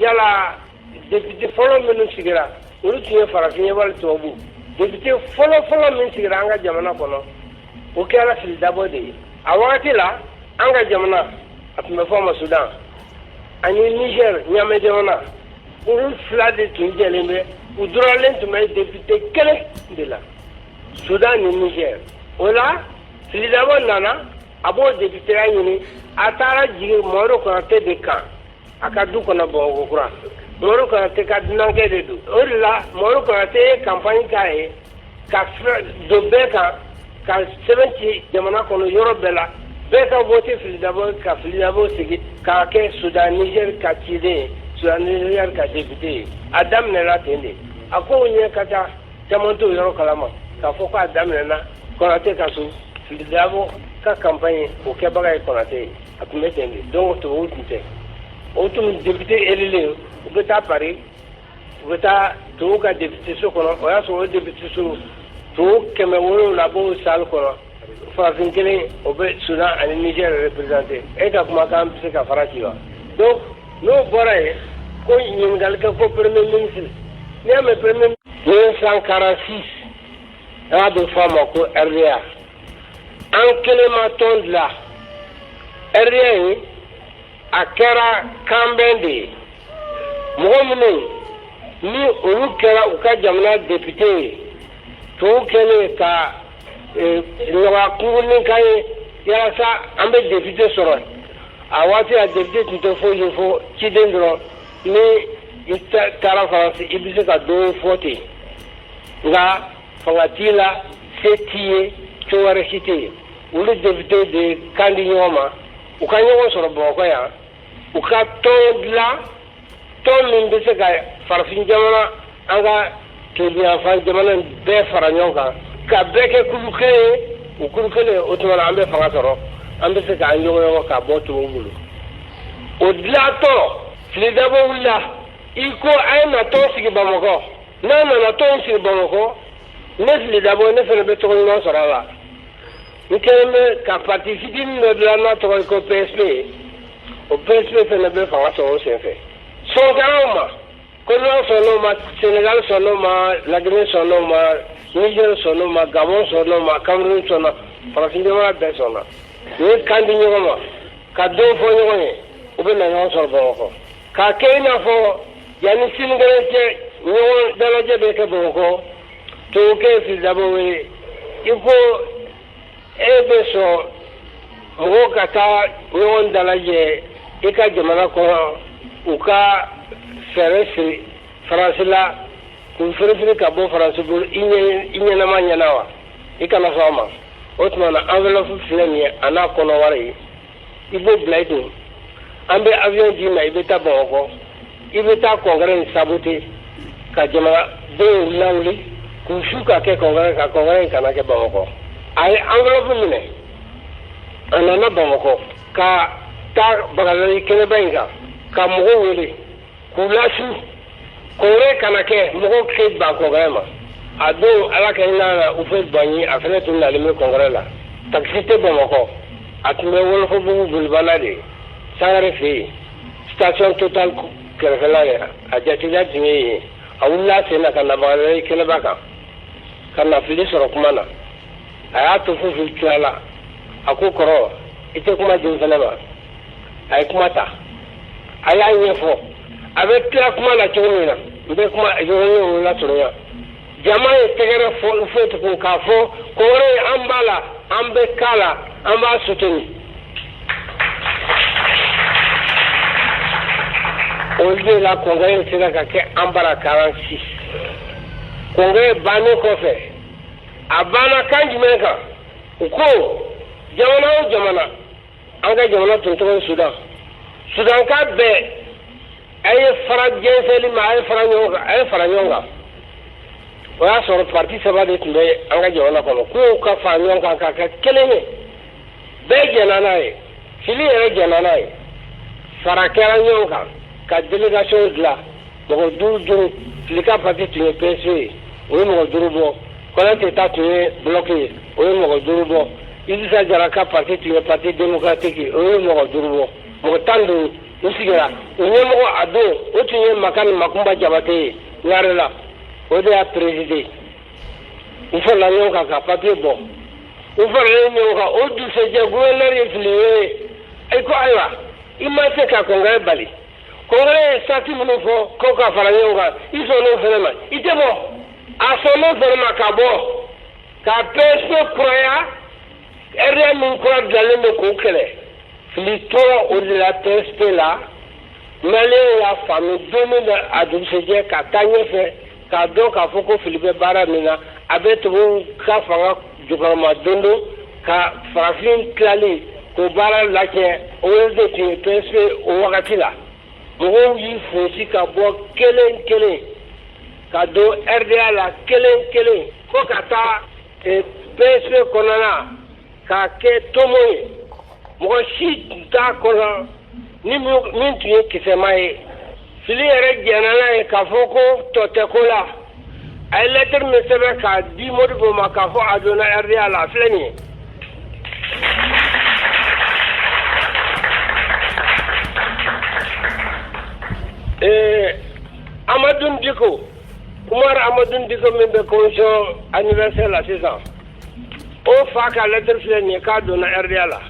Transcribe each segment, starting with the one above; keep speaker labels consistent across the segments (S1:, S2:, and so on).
S1: Yala député fɔlɔ minnu sigira, olu tun ye farafin ye wali tubabu? Député fɔlɔ fɔlɔ min sigira an ka jamana kɔnɔ, o kɛra Fili Dabo de ye. A wagati la, an ka jamana, a tun bɛ fɔ a ma Sudan, ani Niger, Ɲamɛ jamana, olu fila de tun jɛlen bɛ, u duralen tun bɛ député kelen de la, Sudan ni Niger. O la, Fili Dabo nana, a b'o députéya ɲini. A taara jigin Mɔmadu Konate de kan a ka du kɔnɔ Bamakɔ kura. Mɔmadu Konate ka dunankɛ de don. O de la, Mɔmadu Konate ye campagne k'a ye ka don bɛɛ kan, ka sɛbɛn ci jamana kɔnɔ yɔrɔ bɛɛ la, bɛɛ ka vote Fili Dabo, ka Fili Dabo sigi k'a kɛ Sudan Niger ka ciden ye, Sudan Niger ka député ye. A daminɛna ten de. A kow ɲɛ ka ca, caman t'o yɔrɔ kalama k'a fɔ k'a daminɛna Konate ka so. Fili Dabo ka campagne, o kɛbaga ye Konate ye. A tun bɛ ten de. Donc tubabuw tun tɛ, o tun député élilen, u bɛ taa Paris, u bɛ taa tubabu ka député so kɔnɔ. O y'a sɔrɔ o député so, tubabu 700 b'o salle kɔnɔ, farafin kelen, o bɛ Sudan ani Niger représenté. E ka kumakan bɛ se ka fara ci wa? Donc n'o bɔra yen, ko ɲininkali kɛ ko premier ministre, n'i y'a mɛn premier, 1946, n'a bɛ fɔ a ma ko RDA, an kelen ma tɔn dilan. RDA in, a kɛra kanbɛn de ye. Mɔgɔ minnu ni olu kɛra u ka jamana député ye, tubabu kɛlen ka nɔgɔya kunkurunin kan ye walasa an bɛ député sɔrɔ. A waati a député tun tɛ foyi ye fo ciden dɔrɔn. Ni i taara Faransi, i bɛ se ka dɔw fɔ ten, nka fanga t'i la, se t'i ye, co wɛrɛ si tɛ yen. Olu député de kan di ɲɔgɔn ma, u ka ɲɔgɔn sɔrɔ Bamakɔ yan, u ka tɔn dilan, tɔn min bɛ se ka farafin jamana, an ka tilebinyanfan jamana bɛɛ fara ɲɔgɔn kan, ka bɛɛ kɛ kulu kelen ye. O kulu kelen, o tuma na an bɛ fanga sɔrɔ, an bɛ se k'an ɲɔgɔn ka bɔ tubabu bolo. O dilantɔ, Fili Dabo wulila, i ko a ye na tɔn sigi Bamakɔ. N'a nana tɔn sigi Bamakɔ, ne Fili Dabo, ne fana bɛ tɔgɔ ɲuman sɔrɔ a la. N kɛlen bɛ ka parti fitinin dɔ dilan n'a tɔgɔ ye ko PSP. O PSP fana bɛ fanga sɔrɔ o senfɛ. Sɔn kɛra o ma, Côte d'Ivoire sɔnn'o ma, Sénégal sɔnn'o ma, Laginɛ sɔnn'o ma, Niger sɔnn'o ma, Gabon sɔnn'o ma, Cameroun sɔnna, farafin jamana bɛɛ sɔnna. U ye kan di ɲɔgɔn ma ka don fɔ ɲɔgɔn ye, u bɛ na ɲɔgɔn sɔrɔ Bamakɔ k'a kɛ i n'a fɔ yanni sinikɛnɛ cɛ, ɲɔgɔn dalajɛ bɛ kɛ Bamakɔ. Tubabukɛ ye Fili Dabo wele, i ko e bɛ sɔn mɔgɔw ka taa ɲɔgɔn dalajɛ i ka jamana kɔnɔ, u ka fɛɛrɛ siri Faransi la k'u firifiri ka bɔ Faransi bolo i ɲɛnama ɲɛna wa? I kana sɔn a ma. O tuma na, enveloppe filɛ nin ye, a n'a kɔnɔ wari ye, i b'o bila i kun. An bɛ avion d'i ma, i bɛ taa Bamakɔ, i bɛ taa congrès in saboter, ka jamanadenw lawuli k'u su ka kɛ congrès, ka congrès in kana kɛ Bamakɔ. A ye enveloppe minɛ, a nana Bamakɔ ka taa Bagadaji kɛnɛba in kan ka mɔgɔw wele k'u lasu congrès kana kɛ, mɔgɔw k'e ban congrès ma. A don, ala ka hinɛ la, Houphouët-Boigny, a fana tun nalen bɛ congrès la. Taxi tɛ Bamakɔ, a tun bɛ Wɔlɔfɔbugu bolibana de Sangare fɛ yen, station Total kɛrɛfɛla ye, a jatigila tun ye yen. A wulila a sen na ka na Bagadaji kɛnɛba kan ka na Fili sɔrɔ kuma na. A y'a to fo Fili tilala, a ko: "Kɔrɔ, i tɛ kuma di n fana ma?" A ye kuma ta, a y'a ɲɛfɔ. A bɛ tila kuma la cogo min na, n bɛ kuma yɔrɔnin o lasurunya. Jama ye tɛgɛrɛ fɔ foyi tugun k'a fɔ congrès, an b'a la, an bɛ k'a la, an b'a soutenir. O de la, congrès sera ka kɛ an bara 46. Congrès bannen kɔfɛ, a banna kan jumɛn kan? U ko jamana o jamana, an ka jamana tun tɔgɔ ye Sudan, Sudan ka bɛɛ, a ye fara jɛnsɛnli ma, a ye fara ɲɔgɔn kan, a ye fara ɲɔgɔn kan. O y'a sɔrɔ parti saba de tun bɛ an ka jamana kɔnɔ, k'u ka fara ɲɔgɔn kan ka kɛ kelen ye. Bɛɛ jɛnna n'a ye, Fili yɛrɛ jɛnna n'a ye. Fara kɛra ɲɔgɔn kan ka délégation dilan, mɔgɔ duuru duuru. Fili ka parti tun ye PSP ye, o ye mɔgɔ duuru bɔ. Konate ta tun ye Bloc ye, o ye mɔgɔ duuru bɔ. Idrissa Jara ka parti tun ye Parti démocratique ye, o ye mɔgɔ duuru bɔ. Mɔgɔ 15 u sigira, u ɲɛmɔgɔ a don, o tun ye Makan Makunba Jabate ye Ɲarela, o de y'a présider. U farala ɲɔgɔn kan ka papier bɔ. U faralen ɲɔgɔn kan, o dugusɛjɛ, gouverneur ye Fili wele. I ko ayiwa, i ma se ka congrès bali. Congrès ye sarati minnu fɔ ko ka fara ɲɔgɔn kan, i sɔnn'o fana ma, i tɛ bɔ. A sɔnn'o fana ma ka bɔ ka PSP kuraya, RDA min kura dilanlen don k'o kɛlɛ. Fili tora o de la PSP la. Maliyɛnw y'a faamu don min na, a dugusɛjɛ, ka taa ɲɛfɛ k'a dɔn k'a fɔ ko Fili bɛ baara min na, a bɛ tubabuw ka fanga jukɔrɔma don don ka farafin tilali k'o baara latiɲɛ. O de tun ye PSP o wagati la. Mɔgɔw y'i fosi ka bɔ kelen kelen ka don RDA la kelen kelen, fo ka taa PSP kɔnɔna k'a kɛ tomo ye. Mɔgɔ si tun t'a kɔnɔ ni min tun ye kisɛma ye. Fili yɛrɛ jɛnna n'a ye k'a fɔ ko tɔ tɛ ko la. A ye lɛtiri min sɛbɛn k'a di Modibo ma k'a fɔ a donna RDA la, a filɛ nin ye. Amadou Diko, Umar Amadou Diko min bɛ commission anniversaire la sisan, o fa ka lɛtiri filɛ nin ye k'a donna RDA la.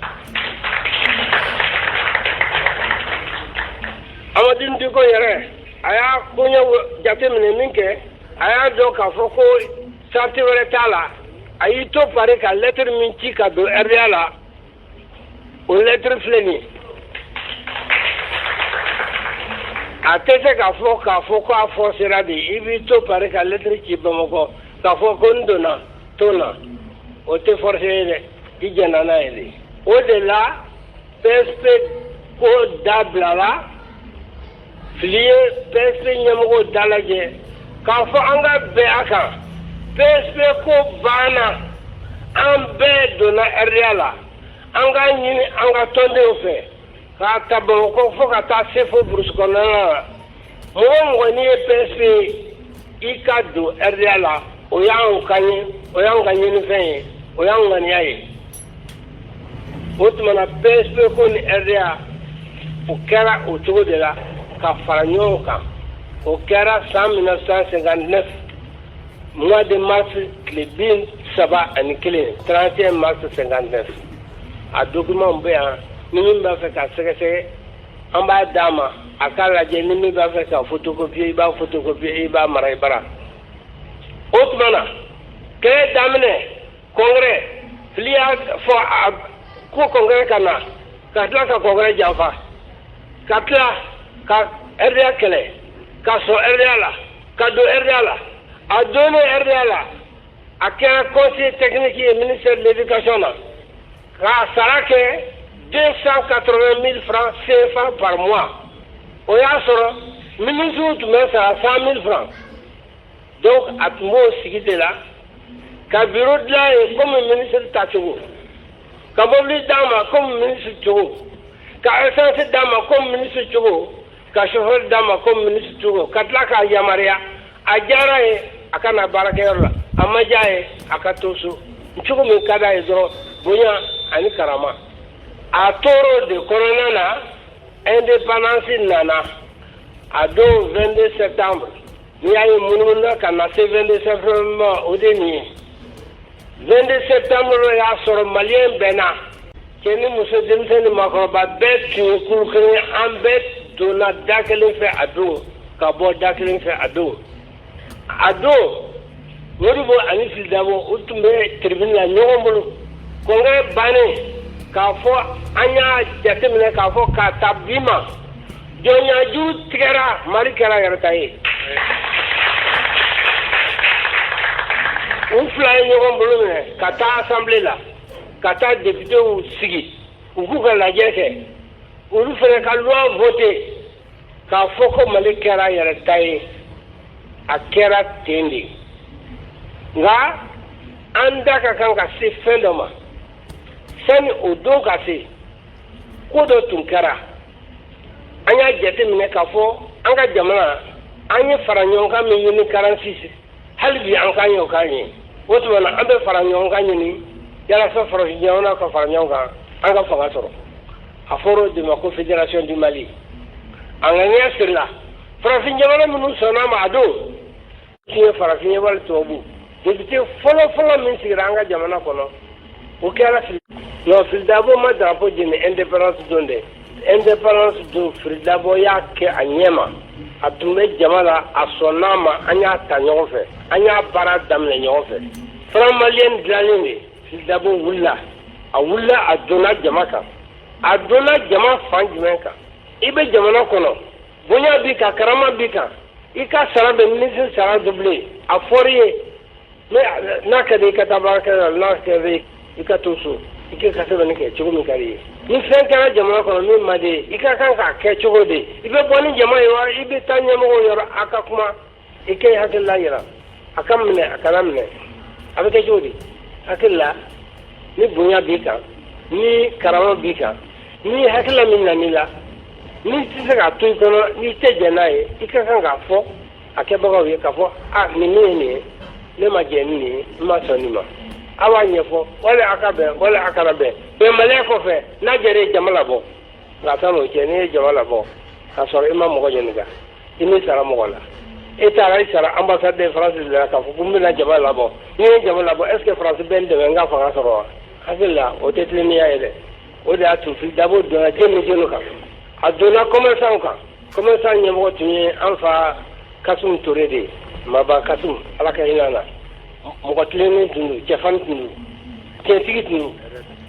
S1: Amadou Diko yɛrɛ, a y'a koɲɛ jateminɛ min kɛ, a y'a dɔn k'a fɔ ko sarati wɛrɛ t'a la. A y'i to Paris ka lɛtiri min ci ka don RDA la, o lɛtiri filɛ nin ye. A tɛ se k'a fɔ k'a fɔ ko a forcera de. I b'i to Paris ka lɛtiri ci Bamakɔ k'a fɔ ko n donna tɔn na, o tɛ forcé ye dɛ, i jɛnna n'a ye de. O de la PSP ko dabilala. Fili ye PSP ɲɛmɔgɔw dalajɛ k'a fɔ an ka bɛn a kan, PSP ko banna, an bɛɛ donna RDA la. An k'a ɲini an ka tɔndenw fɛ k'a ta Bamakɔ fo ka taa se fo burusi kɔnɔna la, mɔgɔ o mɔgɔ n'i ye PSP ye, i ka don RDA la. O y'anw ka ye, o y'anw ka ɲinifɛn ye, o y'anw ŋaniya ye. O tuma na PSP ko ni RDA, o kɛra o cogo de la ka fara ɲɔgɔn kan. O kɛra san 1959, mois de mars tile 31, 31 mars 59. A document bɛ yan, ni min b'a fɛ ka sɛgɛsɛgɛ, an b'a d'a ma a k'a lajɛ. Ni min b'a fɛ ka photocopier, i b'a photocopier, i b'a mara i bara. O tuma na kɛlɛ daminɛ, congrès, Fili y'a fɔ ko congrès ka na, ka tila ka congrès janfa, ka tila ka RDA kɛlɛ, ka sɔn RDA la, ka don RDA la. A donnen RDA la, a kɛra conseiller technique ye ministère de l'éducation na, k'a sara kɛ 280 000 francs CFA par mois. O y'a sɔrɔ ministres tun bɛ sara 100 000 francs. Donc a tun b'o sigi de la ka bureau dilan ye komi ministre ta cogo, ka mobili d'a ma komi ministre cogo, ka essence d'a ma komi ministre cogo, ka chauffeur d'a ma komi ministre cogo, ka tila k'a yamaruya. A diyara ye, a ka na baarakɛyɔrɔ la, a ma diya ye, a ka to so cogo min ka d'a ye dɔrɔn. Bonya ani karama, a tor'o de kɔnɔna na. Indépendance nana a don 22 septembre. N'i y'a ye munumunu ka na se 22 septembre ma, o de nin ye. 22 septembre y'a sɔrɔ maliyɛn bɛnna, cɛ ni muso, denmisɛn ni maakɔrɔba, bɛɛ tun ye kulu kelen ye. An bɛɛ donna da kelen fɛ a don, ka bɔ da kelen fɛ a don. A don, Modibo ani Fili Dabo, u tun bɛ tribune la ɲɔgɔn bolo. Congrès bannen, k'a fɔ an y'a jateminɛ k'a fɔ k'a ta bi ma, jɔnyajuru tigɛra, Mali kɛra yɛrɛta ye. U fila ye ɲɔgɔn bolo minɛ ka taa assemblée la, ka taa députéw sigi, u k'u ka lajɛ kɛ, olu fana ka loi voté k'a fɔ ko Mali kɛra yɛrɛta ye. A kɛra ten de, nka an da ka kan ka se fɛn dɔ ma. Sani o don ka se, ko dɔ tun kɛra. An y'a jateminɛ k'a fɔ an ka jamana, an ye fara ɲɔgɔn kan min ɲini 46, hali bi an kan y'o kan ye. O tuma na an bɛ fara ɲɔgɔn kan ɲini yalasa farafin jamana ka fara ɲɔgɔn kan, an ka fanga sɔrɔ. A fɔra o de ma ko Fédération du Mali. A ŋaniya sirila farafin jamana minnu sɔnna a ma, a don tun ye farafin ye wali tubabu. Député fɔlɔ fɔlɔ min sigira an ka jamana kɔnɔ, o kɛra Fily. Non, Fily Dabo ma drapeau jeni indépendance don dɛ. Indépendance don, Fily Dabo y'a kɛ a ɲɛ ma. A tun bɛ jama la, a sɔnn'a ma. An y'a ta ɲɔgɔn fɛ, an y'a baara daminɛ ɲɔgɔn fɛ. Franc malien dilanlen de, Fily Dabo wulila, a wulila, a donna jama kan. A donna jama fan jumɛn kan? I bɛ jamana kɔnɔ, bonya b'i kan, karama b'i kan, i ka sara bɛ ministre sara doublé. A fɔr'i ye, n'a ka di i ka taa baarakɛ la, n'a ka di i ka to so, i k'i ka sɛbɛnni kɛ cogo min ka di i ye. Ni fɛn kɛra jamana kɔnɔ min man di ye, i ka kan k'a kɛ cogo di? I bɛ bɔ ni jama ye wa, i bɛ taa ɲɛmɔgɔw yɔrɔ, a ka kuma, i k'i hakilila yira, a ka minɛ, a kana minɛ, a bɛ kɛ cogo di? Hakili la, ni bonya b'i kan, ni karama b'i kan, ni hakilila min nan'i la, n'i tɛ se k'a to i kɔnɔ, n'i tɛ jɛn n'a ye, i ka kan k'a fɔ a kɛbagaw ye, k'a fɔ a nin min ye nin ye, ne ma jɛn ni nin ye, n ma sɔn nin ma. A b'a ɲɛfɔ, wali a ka bɛn, wali a kana bɛn. Bɛnbaliya kɔfɛ, n'a jɛra, ye jama labɔ. Nka san'o cɛ, n'i ye jama labɔ k'a sɔrɔ i ma mɔgɔ ɲininka, i m'i sara mɔgɔ la, e taara i sara ambassade de France de la k'a fɔ ko n bɛna jama labɔ, ni ye jama labɔ, est ce que France bɛ n dɛmɛ n ka fanga sɔrɔ wa? Hakili la, o tɛ tilennenya ye dɛ. O de y'a to Fily Dabo donna jɛn ni jɛnw kan. A donna commerçant kan. Commerçant ɲɛmɔgɔ tun ye an fa Kasum Ture de ye. Maba Kasum, Ala ka hinɛ na. Mɔgɔ tilennen tun don, cɛfarin tun don, tiɲɛtigi tun don.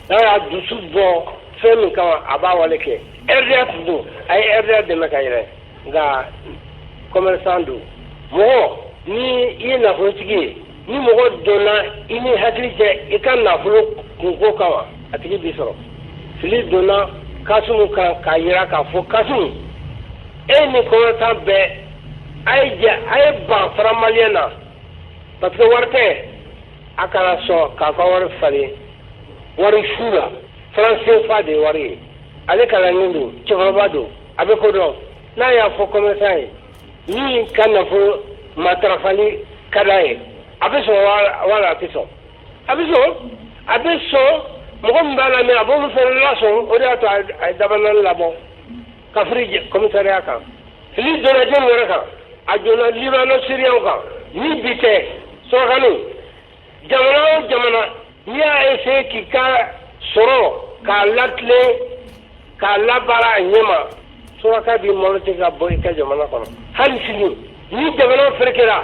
S1: N'a y'a dusu bɔ fɛn min kama, a b'a wale kɛ. RDA tun don, a ye RDA dɛmɛ ka yɛlɛ. Nka commerçant don. Mɔgɔ ni i ye nafolotigi ye, ni mɔgɔ donna i ni hakili cɛ i ka nafolo kunko kama, a tigi b'i sɔrɔ. Fily donna Kasumu kan k'a yira k'a fɔ: Kasumu, e ni commerçant bɛɛ, a ye jɛ, a ye ban franc malien na, parce que wari tɛ. A kana sɔn k'a ka wari falen wari su la. Franc CFA de ye wari ye. Ale kalannen don, cɛkɔrɔba don, a bɛ ko dɔn. N'a y'a fɔ commerçant ye min ka nafolo matarafali ka d'a ye, a bɛ sɔn wala a tɛ sɔn? A bɛ sɔn, a bɛ sɔn. Mɔgɔ min b'a lamɛn, a b'olu fana lasɔn. O de y'a to a ye dabanani labɔ ka firi commissariat kan. Fily donna jɔn wɛrɛ kan? A donna libano syrienw kan. Ni bi tɛ, sɔrɔkani jamana o jamana, n'i y'a essayer k'i ka sɔrɔ k'a latilen, k'a labaara a ɲɛ ma, suraka b'i malo tigɛ ka bɔ i ka jamana kɔnɔ. Hali sini, ni jamana ferekera,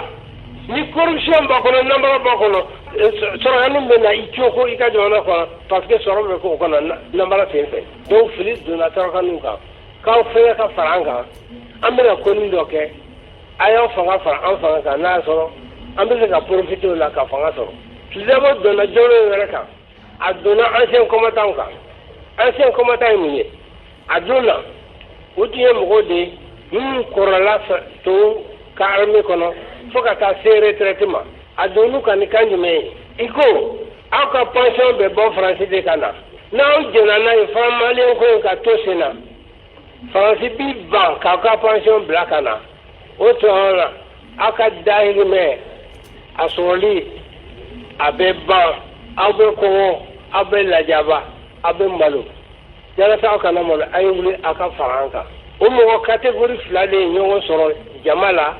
S1: ni corruption b'a kɔnɔ, namara b'a kɔnɔ, sɔrɔkani bɛ na i coko i ka jamana kɔnɔ, parce que sɔrɔ bɛ k'o kɔnɔ namara sen fɛ. Donc Fily donna sɔrɔkaniw kan k'aw fɛngɛ ka fara an kan, an bɛna konin dɔ kɛ, a y'aw fanga fara an fanga kan, n'a y'a sɔrɔ an bɛ se ka profiter o la ka fanga sɔrɔ. Fily Dabo donna jɔnjɔn wɛrɛ kan. A donna ancien combattant kan. Ancien combattant ye mun ye? A donna, o tun ye mɔgɔw de ye minnu kɔrɔla to ka armée kɔnɔ fo ka taa se retraite ma. A donn'u kan ni kan jumɛn ye? I ko aw ka pension bɛ bɔ Faransi de ka na. N'aw jɛnna n'a ye, franc malien ko in ka to sen na, Faransi bi ban k'aw ka pension bila ka na. O tuma na, aw ka dahirimɛ a sɔrɔli a bɛ ban, aw bɛ kɔngɔ, aw bɛ lajaba, aw bɛ malo. Walasa aw kana malo, a ye wuli aw ka fara an kan. O mɔgɔ catégorie fila de ye ɲɔgɔn sɔrɔ jama la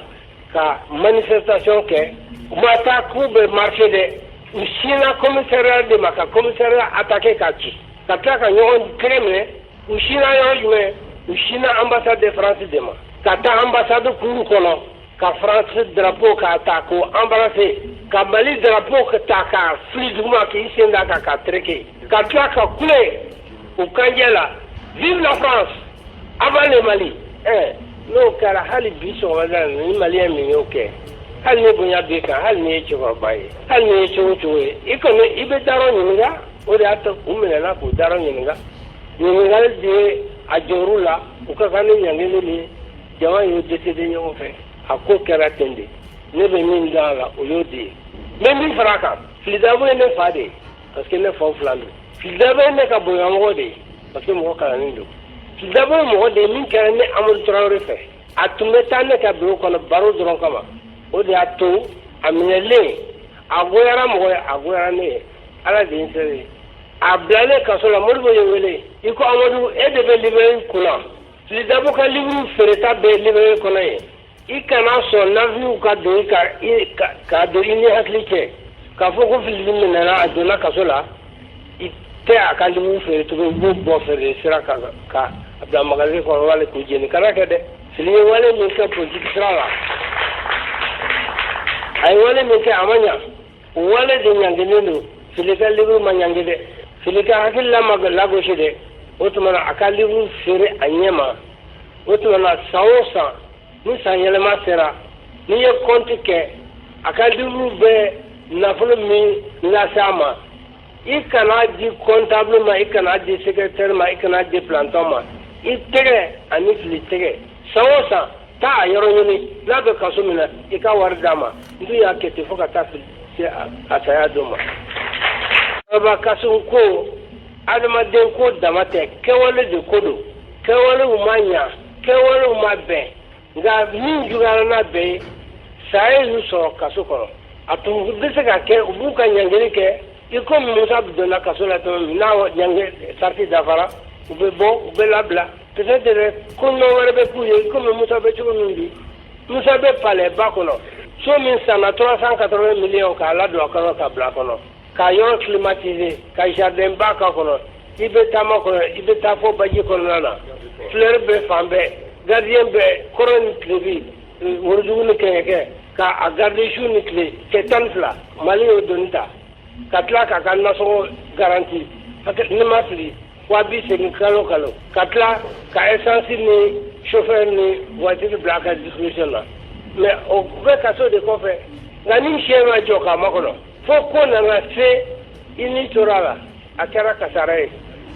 S1: ka manifestation kɛ. U ma taa k'u bɛ marcher dɛ, u sinna commissariat de ma ka commissariat attaquer ka ci, ka tila ka ɲɔgɔn kɛlɛ minɛ. U sinna yɔrɔ jumɛn? U sinna ambassade de France de ma, ka taa ambassade kuru kɔnɔ, ka France drapeau k'a ta k'o embrasser, ka Mali drapeau ta k'a fili duguma, k'i sen da kan k'a tereke, ka tila ka kule u kanjɛ la: "Vive la France, à bas le Mali!" Ɛ, n'o kɛra hali bi sɔgɔmada in na, ni malien min y'o kɛ, hali ni bonya b'i kan, hali ni ye cɛkɔrɔba ye, hali ni ye cogo cogo ye, i kɔni i bɛ darɔ ɲininka. O de y'a to u minɛna k'u darɔ ɲininka. Ɲininkali de ye a jɔyɔrɔ la, u ka kan ni ɲangili min ye, jama y'o décider ɲɔgɔn fɛ. A ko kɛra ten de. Ne bɛ min dɔn a la, o y'o de ye. N bɛ min fara a kan, Fily Dabo ye ne fa de ye, parce que ne faw fila don. Fily Dabo ye ne ka bonyamɔgɔ de ye, parce que mɔgɔ kalannen don. Fily Dabo ye mɔgɔ de ye min kɛra ne Amadu Tarawele fɛ. A tun bɛ taa ne ka bureau kɔnɔ baro dɔrɔn kama. O de y'a to a minɛlen, a goyara mɔgɔ ye, a goyara ne ye. Ala de ye n sere ye. A bilalen kaso la, Modibo ye wele, i ko Amadu, e de bɛ librairie kunna, Fili Dabo ka livre feereta bɛ librairie kɔnɔ yen. I kana sɔn nafigiw ka don i ka ka don i ni hakili cɛ k'a fɔ ko Fili minɛna, a donna kaso la, i tɛ a ka livre feere tugun. I b'o bɔ feere sira kan ka a bila magasin kɔnɔ wali k'u jeni. Kana kɛ dɛ. Fili ye wale min kɛ politique sira la, a ye wale min kɛ, a ma ɲa. O wale de ɲangelen don. Fili ka livre ma ɲangi dɛ, Fili ka hakilila ma lagosi dɛ. O tuma na, a ka livre feere a ɲɛ ma. O tuma na, san o san, ni san yɛlɛma sera, n'i ye compte kɛ, a ka livre bɛ nafolo min lase a ma, i kana di comptable ma, i kana di secrétaire ma, i kana di planton ma. I tɛgɛ ani Fili tɛgɛ, san o san, taa a yɔrɔ ɲini n'a bɛ kaso min na, i ka wari d'a ma. N dun y'a kɛ ten fo ka taa Fili se a saya don ma. Baba Kasum ko adamaden ko dama tɛ, kɛwale de ko don. Kɛwalew ma ɲa, kɛwalew ma bɛn, nka min juguyara n'a bɛɛ ye, saya y'u sɔrɔ kaso kɔnɔ. A tun bɛ se ka kɛ u b'u ka ɲangili kɛ i komi Musa donna kaso la tuma min n'a ɲangi sarati dafara, u bɛ bɔ, u bɛ labila. Peut-être ko ɲuman wɛrɛ bɛ k'u ye, komi Musa bɛ cogo min bi. Musa bɛ palais ba kɔnɔ, so min sanna 380 millions, k'a ladon a kɔnɔ, ka bila a kɔnɔ, k'a yɔrɔ climatiser, ka jardin ba k'a kɔnɔ. I bɛ taama kɔnɔ, i bɛ taa fɔ baji kɔnɔna na, fleur bɛ fan bɛɛ, gardien bɛ kɔrɔ ni tilebi, worodugu ni kɛɲɛkɛ, ka a garder su ni tile, cɛ 12. Mali y'o doni ta ka tila k'a ka nasɔngɔ garanti, ne ma fili, 80 000 kalo kalo, ka tila ka essence ni chauffeur ni voiture bila a ka disposition na. Mais o bɛ kaso de kɔfɛ. Nka ni sɛ ma jɔ k'a makɔnɔ fo ko nana se i ni tora la, a kɛra kasara ye.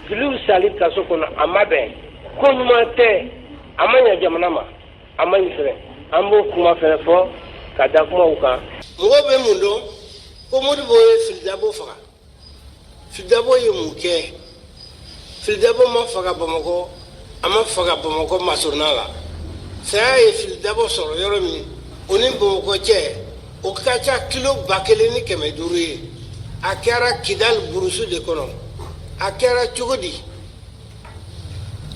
S1: Filiw sali kaso kɔnɔ, a ma bɛn, ko ɲuman tɛ, a ma ɲɛ jamana ma, a ma ɲi fɛnɛ. An b'o kuma fɛnɛ fɔ ka da kumaw kan.
S2: Mɔgɔw bɛ mun dɔn ko Modibo ye Fili Dabo faga? Fili Dabo ye mun kɛ? Fili Dabo ma faga Bamakɔ, a ma faga Bamakɔ masurunna la. Saya ye Fili Dabo sɔrɔ yɔrɔ min, o ni Bamakɔ cɛ, o ka ca kilo 1500 ye. A kɛra Kidali burusu de kɔnɔ. A kɛra cogo di?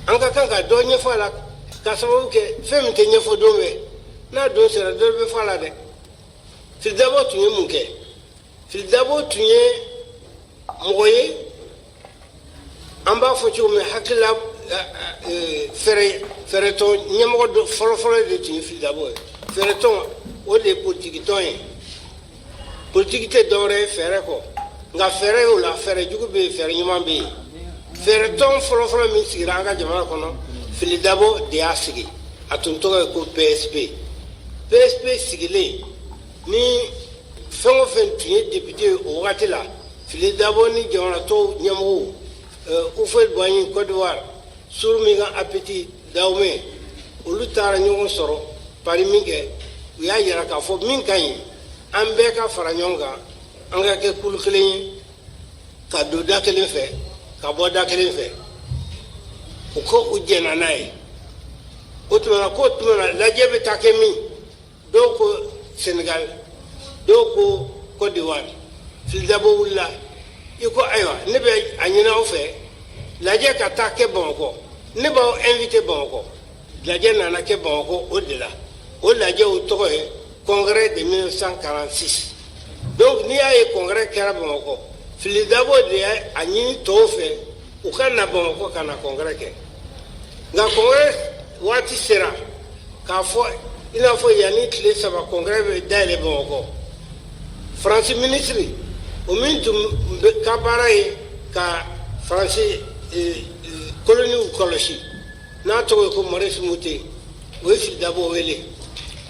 S2: An ka kan ka dɔ ɲɛfɔ a la, ka sababu kɛ fɛn min tɛ ɲɛfɔ don bɛɛ, n'a don sera, dɔ bɛ fɔ a la dɛ. Fili Dabo tun ye mun kɛ? Fili Dabo tun ye mɔgɔ ye, an b'a fɔ cogo min, hakilila fɛɛrɛtɔn ɲɛmɔgɔ dɔ fɔlɔfɔlɔ de tun ye Fili Dabo ye. Fɛɛrɛtɔn, o de ye politikitɔn ye. Politiki tɛ dɔwɛrɛ ye fɛɛrɛ kɔ, nka fɛɛrɛ y'o la, fɛɛrɛ jugu bɛ yen, fɛɛrɛ ɲuman bɛ yen. Fɛɛrɛtɔn fɔlɔfɔlɔ min sigira an ka jamana kɔnɔ, Fili Dabo de y'a sigi. A tun tɔgɔ ye ko PSP. PSP sigilen ni fɛn o fɛn tun ye député ye o wagati la, Fili Dabo ni jamana tɔw ɲɛmɔgɔw, Houphouët-Boigny, Côte d'Ivoire, Sourou Apithy, Dahomey, olu taara ɲɔgɔn sɔrɔ Paris min kɛ, u y'a yira k'a fɔ min ka ɲi, an bɛɛ ka fara ɲɔgɔn kan, an ka kɛ kulu kelen ye, ka don da kelen fɛ, ka bɔ da kelen fɛ. U ko u jɛnna n'a ye. O tuma na, k'o tuma na, lajɛ bɛ taa kɛ min? Dɔw ko Sénégal, dɔw ko Côte d'Ivoire. Fili Dabo wulila, i ko ayiwa, ne bɛ a ɲini aw fɛ, lajɛ ka taa kɛ Bamakɔ, ne b'aw invité Bamakɔ. Lajɛ nana kɛ Bamakɔ o de la. O lajɛw tɔgɔ ye congrès de 1946. Donc n'i y'a ye congrès kɛra Bamakɔ, Fili Dabo de ye a ɲini tɔw fɛ u ka na Bamakɔ ka na congrès kɛ. Nka congrès waati sera k'a fɔ i n'a fɔ yanni tile 3 congrès bɛ dayɛlɛ Bamakɔ, Faransi minisiri o min tun ka baara ye ka Faransi koloniw kɔlɔsi, n'a tɔgɔ ye ko Maurice Moutet, o ye Fili Dabo wele.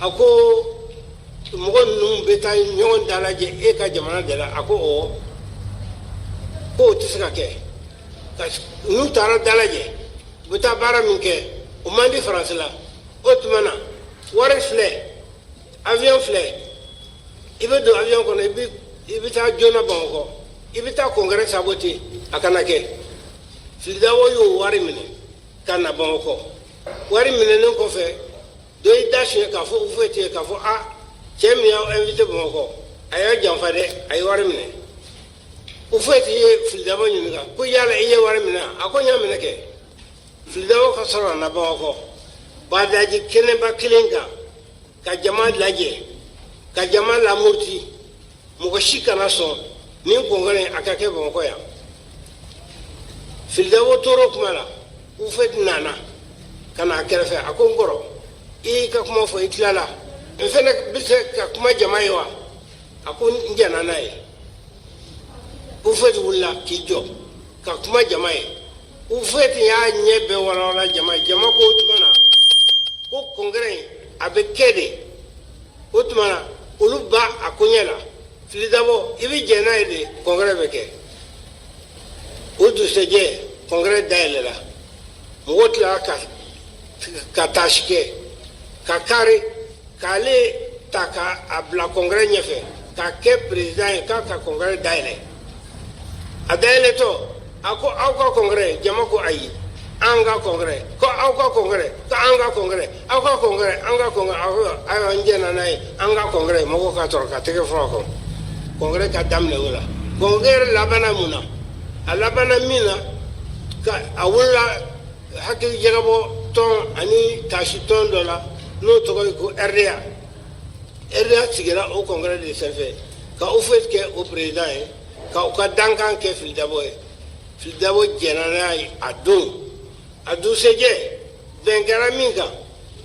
S2: A ko mɔgɔ ninnu bɛ taa ɲɔgɔn dalajɛ e ka jamana de la. A ko ɔwɔ, k'o tɛ se ka kɛ. N'u taara dalajɛ, u bɛ taa baara min kɛ, o man di Faransi la. O tuma na, wari filɛ, avion filɛ, i bɛ don avion kɔnɔ, i bɛ taa joona Bamakɔ, i bɛ taa congrès saboter, a kana kɛ. Fili Dabo y'o wari minɛ ka na Bamakɔ. Wari minɛnen kɔfɛ, dɔ y'i da siɲɛ k'a fɔ Houphouët ye k'a fɔ a cɛ min y'aw invité Bamakɔ, a y'a janfa dɛ, a ye wari minɛ. Houphouët ye Fily Dabo ɲininka ko yala i ye wari minɛ a ko n y'a minɛ kɛ. Fily Dabo ka sɔrɔ ka na Bamakɔ badaji kɛnɛba kelen kan ka jama lajɛ, ka jama lamuruti, mɔgɔ si kana sɔn nin congrès a ka kɛ Bamakɔ yan. Fily Dabo tor'o kuma la, Houphouët nana ka na a kɛrɛfɛ, a ko n kɔrɔ, i y'i ka kuma fɔ, i tilala, n fɛnɛ bɛ se ka kuma jama ye wa? A ko n jɛnna n'a ye. Houphouët wulila k'i jɔ ka kuma jama ye. Houphouët y'a ɲɛ bɛɛ walawala jama ye. Jama ko o tuma na ko congrès in a bɛ kɛ de. O tuma na olu ba a koɲɛ la. Fily Dabo, i bɛ jɛn n'a ye de, congrès bɛ kɛ. O dugusɛjɛ congrès dayɛlɛla, mɔgɔw tilara ka taasi kɛ ka kari k'ale ta ka a bila congrès ɲɛfɛ k'a kɛ président ye, k'a ka congrès dayɛlɛ. A dayɛlɛtɔ, a ko aw ka congrès. Jama ko ayi, an ka congrès. Ko aw ka congrès, ko an ka congrès, aw ka congrès, an ka congrès. A ko ayiwa, n jɛnna n'a ye, an ka congrès. Mɔgɔw ka sɔrɔ ka tɛgɛ fɔ a kɔ, congrès ka daminɛ o la. Congrès labanna mun na? A labanna min na, ka a wolola hakili jagabɔ tɔn ani taasi tɔn dɔ la, n'o tɔgɔ ye ko RDA. RDA sigira o congrès de senfɛ ka Houphouët kɛ o président ye, ka u ka dankan kɛ Fily Dabo ye. Fily Dabo jɛnna n'a ye a don. A dugusɛjɛ, bɛn kɛra min kan,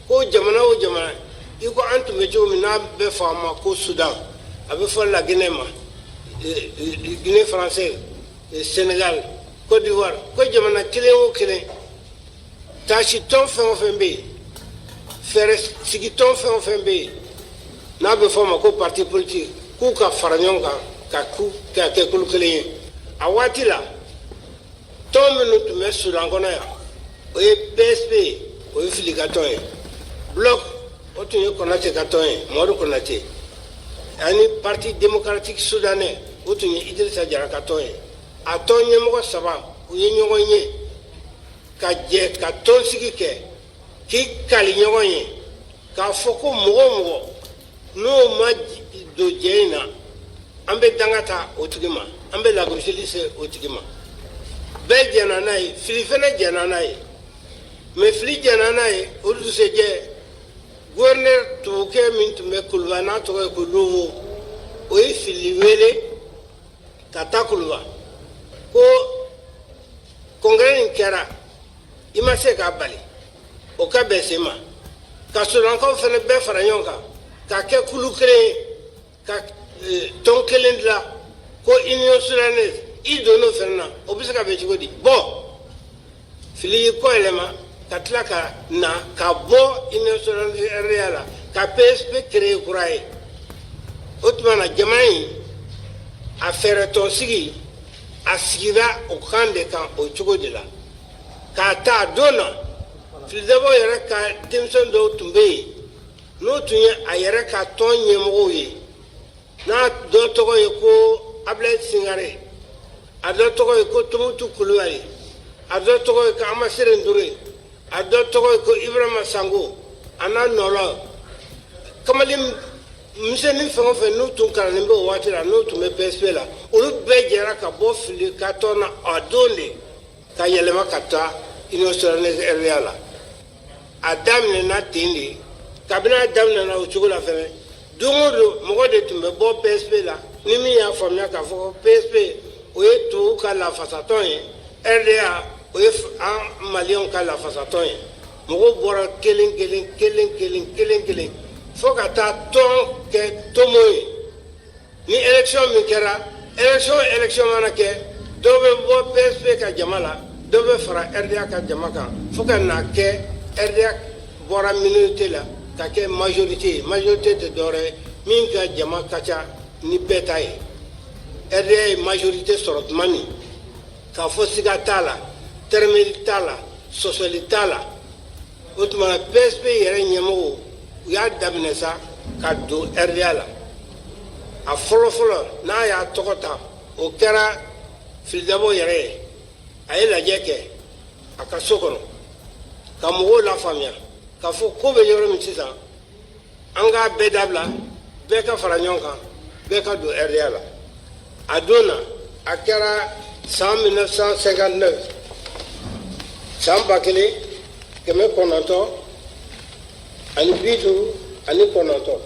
S2: ko jamana o jamana, i ko an tun bɛ cogo min n'a bɛ fɔ a ma ko Soudan, a bɛ fɔ Laginɛ ma Guinée française, Sénégal, Côte d'Ivoire, ko jamana kelen o kelen, taasi tɔn fɛn o fɛn bɛ yen, fɛɛrɛ sigi tɔn fɛn o fɛn bɛ yen n'a bɛ fɔ o ma ko parti politique, k'u ka fara ɲɔgɔn kan ka ku ka kɛ kulu kelen ye. A waati la, tɔn minnu tun bɛ Soudan kɔnɔ yan, o ye PSP ye, o ye Fily ka tɔn ye, Bloc, o tun ye Konate ka tɔn ye, Mamadu Konate, ani Parti démocratique soudanais, o tun ye Idrissa Jara ka tɔn ye. A tɔn ɲɛmɔgɔ saba, u ye ɲɔgɔn ye ka jɛ ka tɔnsigi kɛ, k'i kali ɲɔgɔn ye k'a fɔ ko mɔgɔ o mɔgɔ n'o ma don jɛ in na, an bɛ danga ta o tigi ma, an bɛ lagosili se o tigi ma. Bɛɛ jɛnna n'a ye, Fily fɛnɛ jɛnna n'a ye. Mais Fily jɛnna n'a ye, o dugusɛjɛ, gouverneur tubabukɛ min tun bɛ Kuluba, n'a tɔgɔ ye ko Lovo, o ye Fily wele ka taa Kuluba ko congrès nin kɛra, i ma se k'a bali, o ka bɛn sen ma ka Sodankaw fana bɛɛ fara ɲɔgɔn kan ka kɛ kulu kelen ye, ka tɔn kelen dilan ko Union soudanaise. I donn'o fana na, o bɛ se ka bɛn cogo di? Bɔn, Fily y'i kɔ yɛlɛma ka tila ka na ka bɔ Union soudanaise RDA la ka PSP créer kura ye. O tuma na, jama in a fɛɛrɛtɔnsigi a sigira o kan de kan o cogo de la k'a ta a don na. Fily Dabo yɛrɛ ka denmisɛn dɔw tun bɛ yen, n'o tun ye a yɛrɛ ka tɔn ɲɛmɔgɔw ye, n'a dɔ tɔgɔ ye ko Abilaye Singare, a dɔ tɔgɔ ye ko Tumutu Kulubali, a dɔ tɔgɔ ye ko Amasire Nture, a dɔ tɔgɔ ye ko Ibrahima Sango, a n'a nɔlɔ kamalen misɛnnin fɛn o fɛn n'u tun kalannen bɛ o waati la, n'u tun bɛ PSP la, olu bɛɛ jɛra ka bɔ Fily ka tɔn na a don de ka yɛlɛma ka taa Union soudanaise RDA la. A daminɛna ten de. Kabini a daminɛna o cogo la fɛnɛ, don o don mɔgɔ de tun bɛ bɔ PSP la. Ni min y'a faamuya k'a fɔ ko PSP, o ye tubabu ka lafasatɔn ye, RDA, o ye an maliyɛnw ka lafasatɔn ye, mɔgɔw bɔra kelen kelen kelen kelen kelen kelen fo ka taa tɔn kɛ tomo ye. Ni élection min kɛra, élection mana kɛ, dɔw bɛ bɔ PSP ka jama la, dɔw bɛ fara RDA ka jama kan, fo ka na kɛ RDA bɔra minorité la ka kɛ majorité ye. Majorité tɛ dɔwɛrɛ ye min ka jama ka ca ni bɛɛ ta ye. RDA ye majorité sɔrɔ tuma min, k'a fɔ siga t'a la, tɛrɛmɛli t'a la, sɔsɔli t'a la, o tuma na PSP yɛrɛ ɲɛmɔgɔw, u y'a daminɛ sa ka don RDA la. A fɔlɔ-fɔlɔ n'a y'a tɔgɔ ta, o kɛra Fily Dabo yɛrɛ ye. A ye lajɛ kɛ a ka so kɔnɔ ka mɔgɔw lafaamuya k'a fɔ ko bɛ yɔrɔ min sisan, an k'a bɛɛ dabila, bɛɛ ka fara ɲɔgɔn kan, bɛɛ ka don RDA la. A don na A kɛra san 1959, san 1959.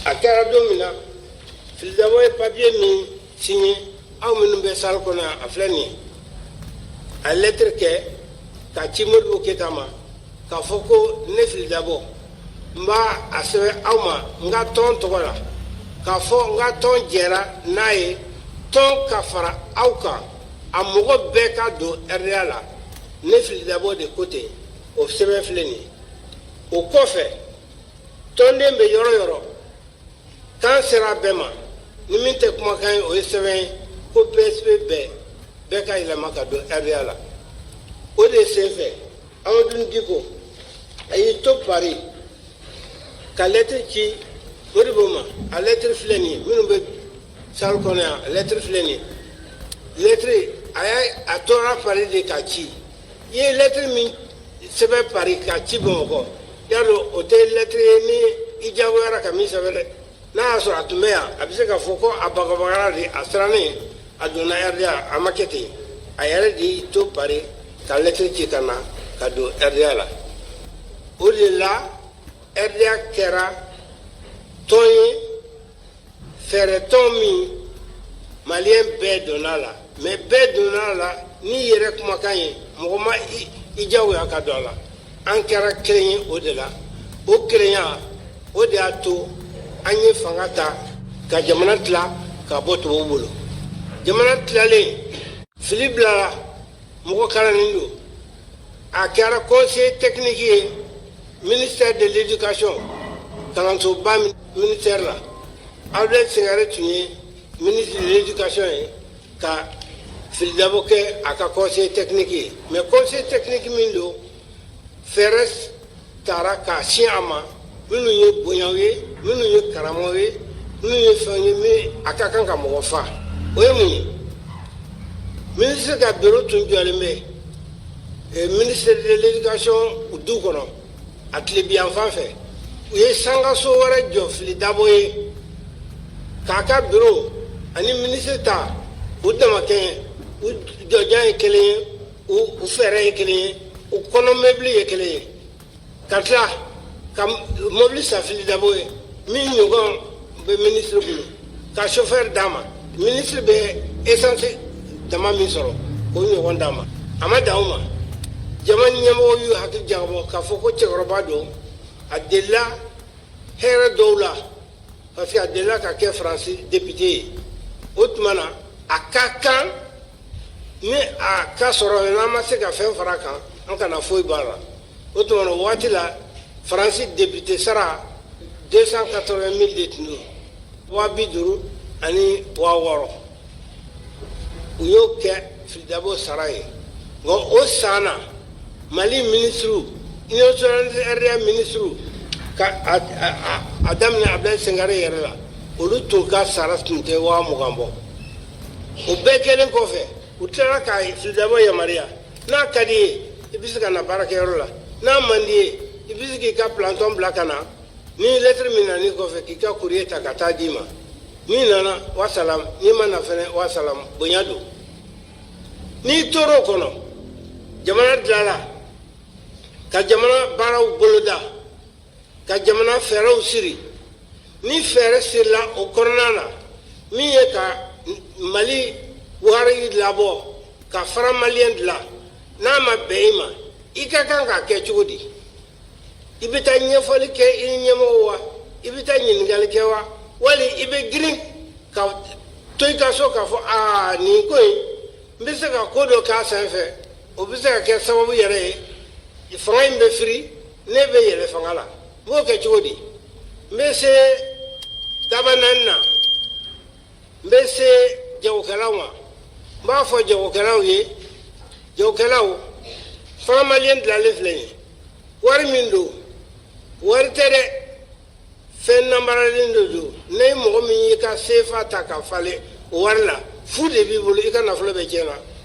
S2: A kɛra don min na, Fily Dabo ye papiye min signé, aw minnu bɛ salle kɔnɔ yan, a filɛ nin ye. A ye lettre kɛ ka ci Modibo Keyita ma k'a fɔ ko ne Fily Dabo, n b'a a sɛbɛn aw ma n ka tɔn tɔgɔ la k'a fɔ n ka tɔn jɛra n'a ye, tɔn ka fara aw kan, a mɔgɔ bɛɛ ka don RDA la. Ne Fily Dabo de ko ten. O sɛbɛn filɛ nin ye. O kɔfɛ, tɔnden bɛ yɔrɔ yɔrɔ, kan sera bɛɛ ma, ni min tɛ kumakan ye, o ye sɛbɛn ye ko PSP bɛɛ bɛɛ ka yɛlɛma ka don RDA la. O de senfɛ, Amadou Diko a y'i to Paris ka lɛtiri ci Modibo ma. A lɛtiri filɛ nin ye. Minnu bɛ salle kɔnɔ yan, a lɛtiri filɛ nin ye. Lɛtiri a y'a a tora Paris de k'a ci. I ye lɛtiri min sɛbɛn Paris k'a ci Bamakɔ, y'a dɔn o tɛ lɛtiri ye ni i diyagoyara ka min sɛbɛn dɛ. N'a y'a sɔrɔ a tun bɛ yan, a bɛ se k'a fɔ ko a bagabagara de, a sirannen, a donna RDA. A ma kɛ ten, a yɛrɛ de y'i to Paris ka lɛtiri ci ka na ka don RDA la. O de la, RDA kɛra tɔn ye, fɛɛrɛ tɔn min maliyɛn bɛɛ donna a la. Mais bɛɛ donna a la n'i yɛrɛ kumakan ye, mɔgɔ ma i diyagoya ka don a la. An kɛra kelen ye. O de la, o kelenya, o de y'a to an ye fanga ta ka jamana tila ka bɔ tubabu bolo. Jamana tilalen, Fili bilara, mɔgɔ kalannen don, a kɛra conseiller technique ye ministère de l'Éducation, kalansoba ministère la. Abdoulaye Sangare tun ye ministre de l'Éducation ye ka Fily Dabo kɛ a ka conseiller technique ye. Mais conseiller technique min don, fɛɛrɛ taara k'a sin a ma, minnu ye bonyaw ye, minnu ye karamaw ye, minnu ye fɛnw ye min a ka kan ka mɔgɔ fa. O ye mun ye? Ministre ka bureau tun jɔlen bɛ ministère de l'Éducation du kɔnɔ, a tilebiyanfan fɛ. U ye sangaso wɛrɛ jɔ Fily Dabo ye k'a ka bureau ani ministre ta u damakɛɲɛ, u jɔjan ye kelen ye, u fɛɛrɛ ye kelen ye, u kɔnɔ mɛbili ye kelen ye, ka tila ka mobili san Fily Dabo ye min ɲɔgɔn bɛ ministre bolo, ka chauffeur d'a ma, ministre bɛ essence dama min sɔrɔ, k'o ɲɔgɔn d'a ma. A ma dan o ma, jama ɲɛmɔgɔw y'u hakili jagabɔ k'a fɔ ko cɛkɔrɔba don, a delila hɛrɛ dɔw la, parce que a delila ka kɛ Faransi député ye. O tuma na, a ka kan ni a ka sɔrɔ, n'an ma se ka fɛn fara a kan, an kana foyi bɔ a la. O tuma na, o waati la, Faransi député sara 280 000 de tun don, 50,000. U y'o kɛ Fily Dabo sara ye. Nka o san na, Mali ministre, Union souverainiste RDA ministre, ka a daminɛ Abdoulaye Sangare yɛrɛ la, olu tun ka sara tun tɛ 20,000 bɔ. O bɛɛ kɛlen kɔfɛ, u tilala ka Fily Dabo yamaruya: n'a ka di ye, i bɛ se ka na baarakɛyɔrɔ la, n'a man di ye, i bɛ se k'i ka planton bila ka na ni lettre min nan'i kɔfɛ, k'i ka courrier ta ka taa d'i ma. N'i nana, wasalam, n'i ma na fɛnɛ, wasalam. Bonya don. N'i tor'o kɔnɔ, jamana dilanla, ka jamana baaraw boloda, ka jamana fɛɛrɛw siri. Ni fɛɛrɛ sirila o kɔnɔna na, min ye ka Mali wari labɔ, ka franc malien dilan, n'a ma bɛn i ma, i ka kan k'a kɛ cogo di? I bɛ taa ɲɛfɔli kɛ i ni ɲɛmɔgɔw wa, i bɛ taa ɲininkali kɛ wa, wali i bɛ girin ka to i ka so k'a fɔ aa, nin ko in, n bɛ se ka ko dɔ k'a sanfɛ, o bɛ se ka kɛ sababu yɛrɛ ye fanga in bɛ firi, ne bɛ yɛlɛ fanga la? N b'o kɛ cogo di? N bɛ se daba naani na, n bɛ se jagokɛlaw ma. N b'a fɔ jagokɛlaw ye: jagokɛlaw, franc malien dilanlen filɛ nin ye. Wari min don, wari tɛ dɛ, fɛn namaralen de don. Ne ye mɔgɔ min y'i ka CFA ta ka falen o wari la, fu de b'i bolo, i ka nafolo bɛ tiɲɛ na.